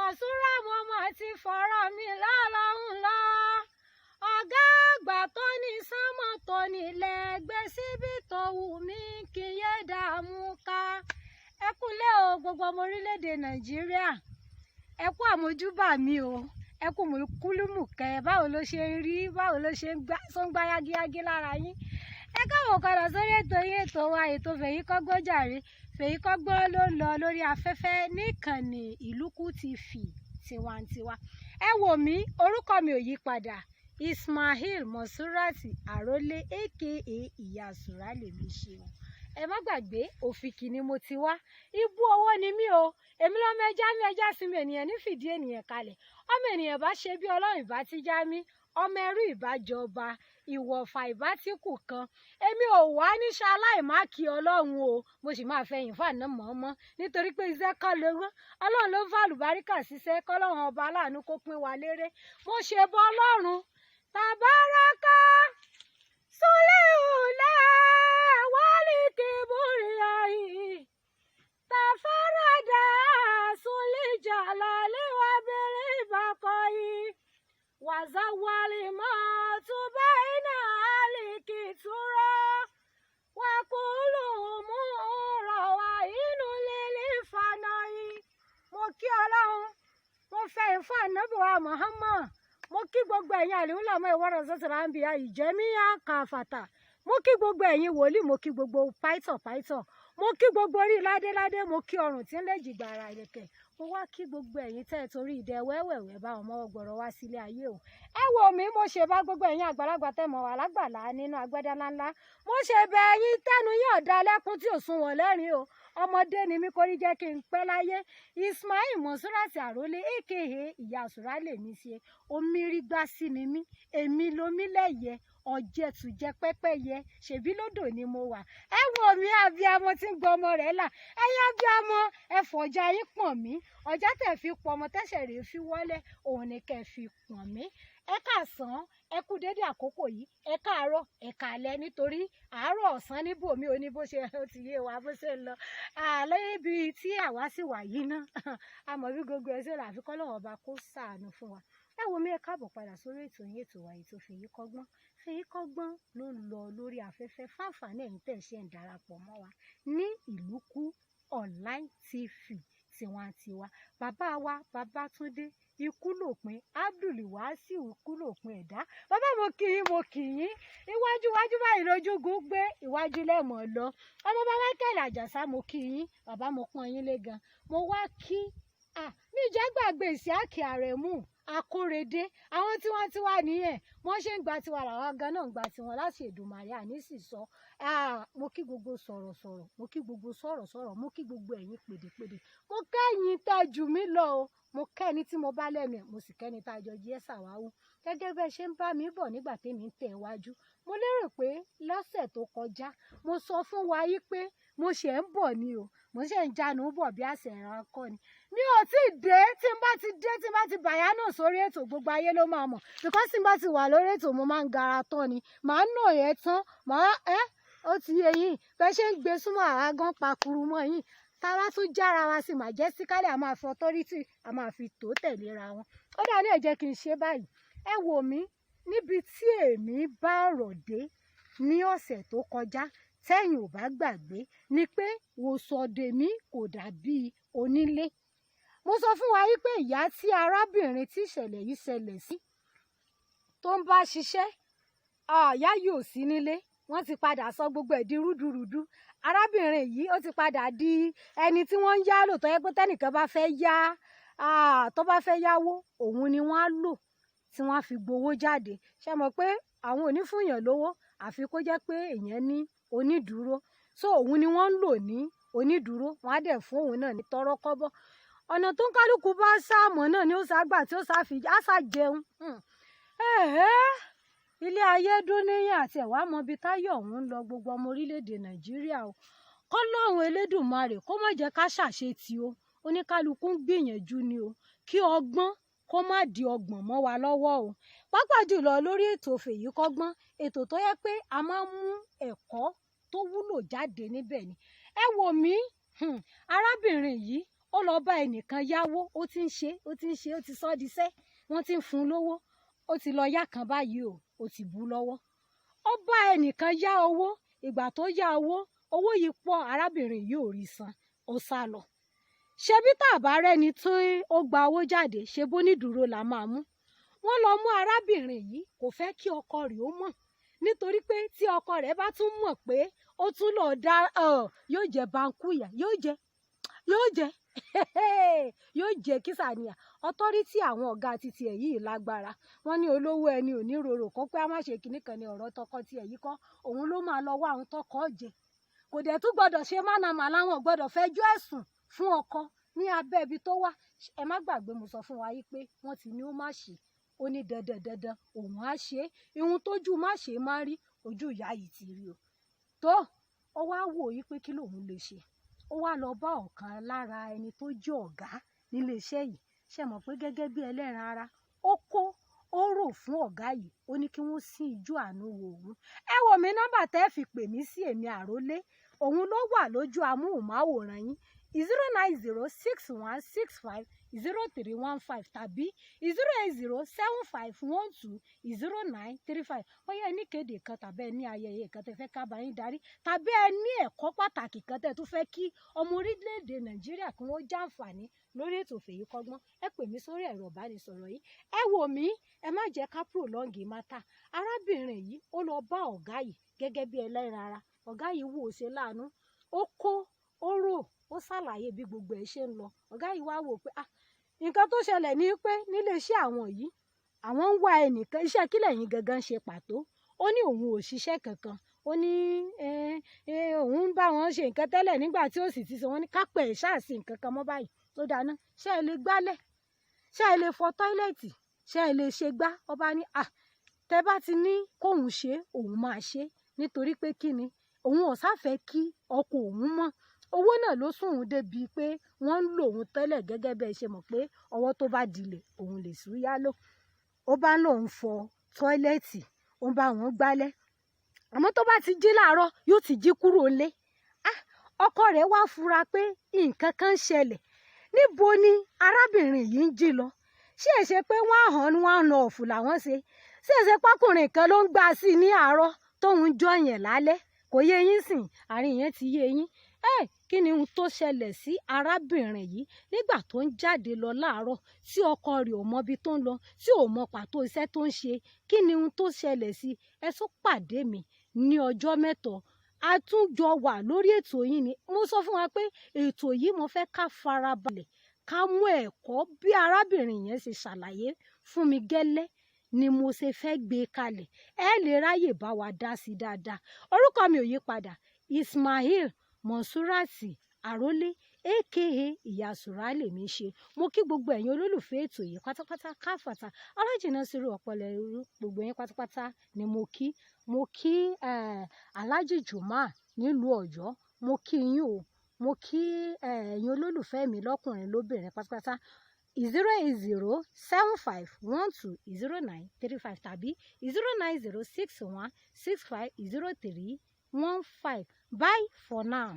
Mọ̀súrà, mo mọ̀ ti fọ̀rọ̀ mi lọ́lọ́run lọ. Ọ̀gá àgbà tó ní sánmọ̀ tó nílẹ̀ gbé síbi tó wù mí kí n yé dààmú ká. Ẹ kúlé o, gbogbo ọmọ orílẹ̀-èdè Nàìjíríà. Ẹ kú àmójúbà mi o. Ẹ kú mùkúlùmùkẹ́. Báwo ló ṣe ń rí? Báwo ló ṣe ń gbá, tó ń gbá yágíyágí lára yín? Ẹ káàbọ̀ padà sórí ètò yín, ètò wa, ètò Fèyí Kọ́gbọ́n jàre. Fèyí Kọ́gbọ́n ló ń lọ lórí afẹ́fẹ́ níkànnì Ìlúkù TV tiwantiwa. Ẹ wò mí, orúkọ mi ò yí padà. Ismail Monsurati Arole aka Ìyá Sùrà lèmi ṣe o. Ẹ má gbàgbé, òfìkì ni mo ti wá. Ibú owó ni mí o. Èmi lọ́mọ ẹja mi, ẹja sí mi, ènìyàn ní fìdí ènìyàn kalẹ̀. Ọmọ ènìyàn bá ṣe bí Ọlọ́run ìbá ti já mi, ọmọ ẹrú ìbá jọba, ìwọ̀fà ìbá tí kù kan. Èmi ò wá níṣẹ́ aláìmá kí Ọlọ́run o. Mo sì máa fẹ̀yìn fún àná mọ̀ọ́mọ́ nítorí pé iṣẹ́ kọ́ lówó. Ọlọ́run ló ń fà àlùbáríkà ṣiṣẹ́, kọ́lọ́run ọba aláàánú kó pín wa léré. Mo ṣe bọ Ọlọ́run. Tàbáràkà Sùlíùlẹ̀ wálìkì búrìyàyì. Tàfárádà Sùlíjàlálí wà bẹ̀rẹ̀ ìbákọ́yì. Wàzáwálì mọ́ túbẹ̀ iná àlìkì túrọ̀. Wàkúlù mú rọ̀ wá inú lílí fanáyì. Mo kí Ọlọ́run, mo fẹ́ ìfún ànábì wa Muhammad. Mo kí gbogbo ẹ̀yin àlùmọ́ ìwọ́rọ̀ sọ́sọ̀rọ̀ àǹbíyá ìjẹ́míyà kàfàtà. Mo kí gbogbo ẹ̀yin wòlíì, mo kí gbogbo pítọ̀ pítọ̀. Mo kí gbogbo orí ládéládé, mo kí ọrùn tí ń lè jìgbàrà ìlẹ̀kẹ̀. Mo wá kí gbogbo ẹ̀yin tẹ́ ẹ torí ìdẹ wẹ́wẹ̀wẹ́ bá ọmọ ọgbọ̀rọ̀ wá sílé ayé o. Ẹ wò mí, mo ṣe bá gbogbo ẹ̀yin àgbàlagbà tẹ́ mọ̀ wá lágbàlá nínú agbádá ńláńlá. Mo ṣe bẹ ẹ̀yin tẹ́nu yín ọ̀dà lẹ́kún tí ò sun wọ̀n lẹ́rìn o. Ọmọdé ni mí, kórí jẹ́ kí n pẹ́ láyé. Ismail Monsurati Arole aka Ìyá Sùrà lèmi ṣe. Omirigbá sí ni mí, èmi lomi lẹ́yẹ, ọ̀jẹ̀tùjẹ pẹ́pẹ́yẹ, ṣèbí lódò ni mo wà. Ẹ wò mí, abiyamọ tí ń gbọ́ ọmọ rẹ̀ là. Ẹ̀yin abiyamọ, ẹ fọ̀jà yín pọ̀n mí. Ọjà tẹ̀ fi pọ̀ ọmọ tẹ́sẹ̀ rèé fi wọ́lẹ̀, òun ni kẹ́ fi pọ̀n mí. Ẹ káàsán, ẹ kú dédé àkókò yìí, ẹ káàárọ̀, ẹ káalẹ́, nítorí àárọ̀ ọ̀sán níbòmí ò ní bó ṣe ó ti yé wa bó ṣe ń lọ. Àlẹ́ ibi tí àwa sì wà yìí ná. A mọ̀ bí gbogbo ẹ ṣe rà, àfi k'Ọlọ́run ọba kó ṣàánú fún wa. Ẹ wò mí, ẹ káàbọ̀ padà sórí ètò yín, ètò wa, ètò Fèyí Kọ́gbọ́n. Fèyí Kọ́gbọ́n ló ń lọ lórí afẹ́fẹ́ fáǹfààní ẹ̀yin tẹ̀ ṣe ń darapọ̀ mọ́ wa ní Ìlúkù Online TV tiwantiwa. Bàbá wa Babátúndé ikú lòpin, Abdulwasiu ikú lòpin ẹ̀dá. Bàbá, mo kí yín, mo kí yín. Iwájú iwájú báyìí lójúgun gbé, iwájú lẹ́mọ̀ lọ. Ọmọ bàbá Michael Àjàsá, mo kí yín. Bàbá, mo pọ́n yín lé gan. Mo wá kí mi jẹ́ gbàgbé Ìsíákì Àrẹ̀mú Akórèdé. Àwọn tí wọ́n ti wà nìyẹn, wọ́n ṣe ń gba tiwa làwọn gan náà ń gba tiwọn láti Èdùmàrè àní sì sọ. Mo kí gbogbo sọ̀rọ̀sọ̀rọ̀, mo kí gbogbo sọ̀rọ̀sọ̀rọ̀, mo kí gbogbo ẹ̀yin pèdèpèdè. Mo kẹ́yìn tẹ́ jù mí lọ o. Mo kẹ́ni tí mo bá lẹ́nu ẹ̀, mo sì kẹ́ni tá a jọ jí ẹ́ sàwáwú. Gẹ́gẹ́ bẹ́ẹ̀ ṣe ń bá mi bọ̀ nígbà tèmi ń tẹ̀ wájú. Mo lérò pé lọ́sẹ̀ tó kọjá, mo sọ fún wa yí pé mo ṣẹ̀ ń bọ̀ ni o. Mo ṣẹ̀ ń jánu bọ̀ bí àṣẹ ẹranko ni. Mi ò tí ì dé, tí n bá ti dé, tí n bá ti bàyá náà sórí ètò, gbogbo ayé ló máa mọ̀. Because tí n bá ti wà lórí ètò, mo máa ń gara tán ni. Màá nà yẹn tán, màá ẹ́, ó ti yé yín. Bẹ́ẹ̀ ṣe ń gbé súnmọ́ àwa gan pakuru mọ́ yín. Tá a bá tún jára wa sí majestically, a máa fi authority, a máa fi tó tẹ̀léra wọn. Ó dà ní ẹ jẹ́ kí n ṣe báyìí. Ẹ wò mí, níbi tí èmi bá ọ̀rọ̀ dé ní ọ̀sẹ̀ tó kọjá, tẹ́yin ò bá gbàgbé, ni pé wòsàndèmí kò dàbí onílé. Mo sọ fún wa wípé ìyá tí arábìnrin tí ìṣẹ̀lẹ̀ yìí ṣẹlẹ̀ sí tó ń bá ṣiṣẹ́, ìyá yìí ò sí nílé. Wọ́n ti padà sọ gbogbo ẹ̀ di rúdurùdu. Arábìnrin yìí ó ti padà di ẹni tí wọ́n ń yá lò, tó yẹ pé tẹ́nìkan bá fẹ́ yá, tó bá fẹ́ yáwó, òun ni wọ́n á lò tí wọ́n á fi gbowó jáde. Ṣé mọ̀ pé àwọn ò ní fún èèyàn lówó àfi kó jẹ́ pé èèyàn ní onídùúró. So òun ni wọ́n ń lò ní onídùúró, wọ́n á dẹ̀ fún òun náà ní tọ́rọ́ kọ́bọ̀. Ọ̀nà tó ń kálukú bá sáàmọ̀ náà ni ó sá gbà tí ó sá fi á sá jẹun. Ilé ayé dún níyàn àti ẹ̀wá mọbi táyọ̀ òun ń lọ, gbogbo ọmọ orílẹ̀-èdè Nàìjíríà o. Kọ́lọ́run Elédùmarè kó má jẹ́ ká ṣàṣetì o. Oníkálukú ń gbìyànjú ni o. Kí ọgbọ́n kó má di ọgbọ̀n mọ́ wa lọ́wọ́ o. Pàápàá jùlọ lórí ètò Fèyí Kọ́gbọ́n, ètò tó yẹ pé a máa ń mú ẹ̀kọ́ tó wúlò jáde níbẹ̀ ni. Ẹ wò mí, arábìnrin yìí ó Ó lọ bá ẹnìkan yáwó. Ó ti ń ṣe, ó ti ń ṣe, ó ti sọ́ di iṣẹ́, wọ́n ti ń fún un lówó. Ó ti lọ yá kan báyìí o, ó ti bú lọ́wọ́. Ó bá ẹnìkan yá owó. Ìgbà tó yá owó, owó yìí pọ̀, arábìnrin yìí ò rí san, ó sá lọ. Ṣebí tá a bá rẹ́ni tí ó gba owó jáde, ṣe bó nídùúró la máa mú. Wọ́n lọ mú arábìnrin yìí. Kò fẹ́ kí ọkọ rẹ̀ ó mọ̀, nítorí pé tí ọkọ rẹ̀ bá tún mọ̀ pé ó tún lọ dá, yóò jẹ bankú ìyà, yóò jẹ, yóò jẹ, yóò jẹ kísàníyà. Authority àwọn ọ̀gá títí ẹ̀ yìí lágbára. Wọ́n ní olówó ẹni ò ní rorò kó pé a má ṣe kinní kan ní ọ̀rọ̀ tọkọ tiẹ̀ yìí kọ́. Òun ló máa lọ wá àwọn tọkọ jẹ. Kò dẹ̀ tún gbọ́dọ̀ ṣe mánàmá, láwọn gbọ́dọ̀ fẹjọ́ ẹ̀sùn fún ọkọ ní abẹ́ ibi tó wà. Ẹ má gbàgbé, mo sọ fún wa yìí pé wọ́n ti ní ó má ṣe, ó ní dandan dandan òun á ṣe é. Ihun tójú má ṣe má rí, ojú ìyá yìí ti rí o. Tó ó wá wò yí pé kí lòun lè ṣe. Ó wá lọ bá ọ̀kan lára ẹni tó jẹ́ ọ̀gá nílé iṣẹ́ yìí. Ṣe mọ̀ pé gẹ́gẹ́ bí ẹlẹ́ran ara, ó kó ó rò fún ọ̀gá yìí, ó ní kí wọ́n sí ijó àánú wo òun. Ẹ wò mí, nọ́mbà tẹ́ fi pè mí sí, èmi àrólé, òun ló wà lójú amóhùnmáwòrán yín: 09061650315 tàbí 08075120935. Bóyá ẹ ní kéde kan, tàbí ẹ ní ayẹyẹ kan tẹ́ fẹ́ ká bá yín darí, tàbí ẹ ní ẹ̀kọ́ pàtàkì kan tẹ́ tún fẹ́ kí ọmọ orílẹ̀-èdè Nàìjíríà kí wọ́n jàǹfààní lórí ètò Fèyí Kọ́gbọ́n, ẹ pè mí sórí ẹ̀rọ ìbánisọ̀rọ̀ yìí. Ẹ wò mí, ẹ má jẹ́ ká prolong matter. Arábìnrin yìí, ó lọ bá ọ̀gá yìí gẹ́gẹ́ bí ẹlẹ́ran ara. Ọ̀gá yìí wò ó ṣe láàánú, ó kó ó rò, ó ṣàlàyé bí gbogbo ẹ̀ ṣe ń lọ. Ọ̀gá yìí wá wò pé, ah, nǹkan tó ṣẹlẹ̀ ní pé nílé iṣẹ́ àwọn yìí, àwọn ń wá ẹnìkan. Iṣẹ́ kí lẹ̀yin gangan ṣe pàtó? Ó ní òun ò ṣiṣẹ́ kankan. Ó ní òun ń bá wọn ṣe nǹkan tẹ́lẹ̀ nígbà tí ó sì ti sọ. Wọ́n ní kápẹ́ ẹ̀ ṣáà sí nǹkan kan mọ́ báyìí tó dáná. Ṣé ẹ lè gbálẹ̀? Ṣé ẹ lè fọ toilet? Ṣé ẹ lè ṣe gbá? Ọba ní à tẹ bá ti ní kóun ṣe, òun máa ṣe, nítorí pé kí ni, òun ò sáfẹ́ kí ọkọ òun mọ̀. Owó náà ló sún òun débi pé wọ́n ń lò òun tẹ́lẹ̀. Gẹ́gẹ́ bẹ́ẹ̀ ṣe mọ̀ pé ọwọ́ tó bá dilẹ̀, òun lè sùn yá lò. Ó bá lòun fọ toilet, ó ń bá wọn gbálẹ̀, àmọ́ tó bá ti jí láàárọ̀, yóò ti jí kúrò ńlé. Ah, ọkọ rẹ̀ wá fura pé nǹkan kan ń ṣẹlẹ̀. Níbo ni arábìnrin yìí ń jí lọ? Ṣé è ṣe pé one on one off làwọn ṣe? Ṣé è ṣe pákùnrin kan ló ń gbá sí i ní àárọ̀, tóun jọ yẹn lálẹ́? Kò yé yín sìn, àárín yẹn ti yé yín. Ẹ kí ni ohun tó ṣẹlẹ̀ sí arábìnrin yìí nígbà tó ń jáde lọ láàárọ̀, tí ọkọ rẹ̀ ò mọbi tó ń lọ, tí ò mọ pàtó iṣẹ́ tó ń ṣe? Kí ni ohun tó ṣẹlẹ̀ sí? Ẹ tún pàdé mi ní ọjọ́ mẹ́tọ̀, a tún jọ wà lórí ètò yìí ni. Mo sọ fún wa pé ètò yìí, mo fẹ́ ká farabalẹ̀, ká mú ẹ̀kọ́. Bí arábìnrin yẹn ṣe ṣàlàyé fún mi gẹ́lẹ́ ni mo ṣe fẹ́ gbé e kalẹ̀. Ẹ lè ráyè bá wa dá sí dáadáa. Orúkọ mi ò yí padà, Ismail Monsurati Àrólé, aka Ìyá Sùrà lèmi ṣe. Mo kí gbogbo ẹ̀yin olólùfẹ́ ètò yìí pátápátá káfàtà. Alájìnà sírò ọpọlọ irú, gbogbo yín pátápátá ni mo kí. Mo kí Alhaji Juma nílùú Ọ̀yọ́, mo kí yín o. Mo kí ẹ̀yin olólùfẹ́ mi lọ́kùnrin lóbìnrin pátápátá. 08075120935 tàbí 09061650315. Bye for now.